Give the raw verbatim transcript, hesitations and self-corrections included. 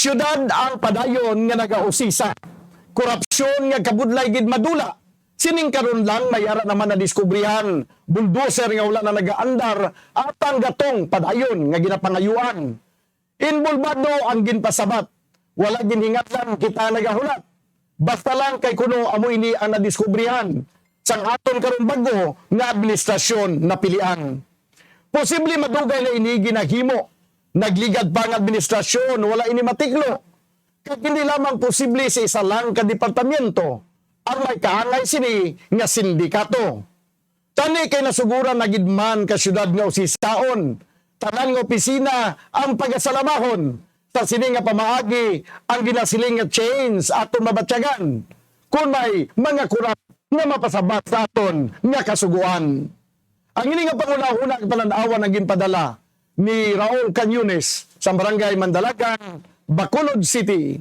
Siyudad ang padayon nga nagausisa. Korupsyon nga kabudlay gid madula. Sining karon lang may ara naman nadiskubrihan, bulldozer nga wala na nagaandar, at ang gatong padayon nga ginapangayuan. Inbolbado ang ginpasabat. Wala ginhingatlan kita nagahulat. Basta lang kay kuno amo ini ang nadiskubrihan sang aton karon bag-o nga administrasyon napilian. Posible madugay na ini ginahimo. Nagligad pa ang administrasyon, wala ini matiklo. Kag hindi lamang posible sa isa lang ka departamento ang may kaangay sini nga sindikato. Tani kay nasuguran na gid man ka siyudad nga usisaon, tanan nga opisina ang pagasalamahon. Sa sini nga pamaagi, ang ginasiling nga change aton mabatyagan kun may mga kurap nga mapasabat sa aton nga kasugoan. Ang ini nga panghunahuna kag panan-awan ang ginpadala ni Raul Cañones sa Barangay Mandalagan, Bacolod City.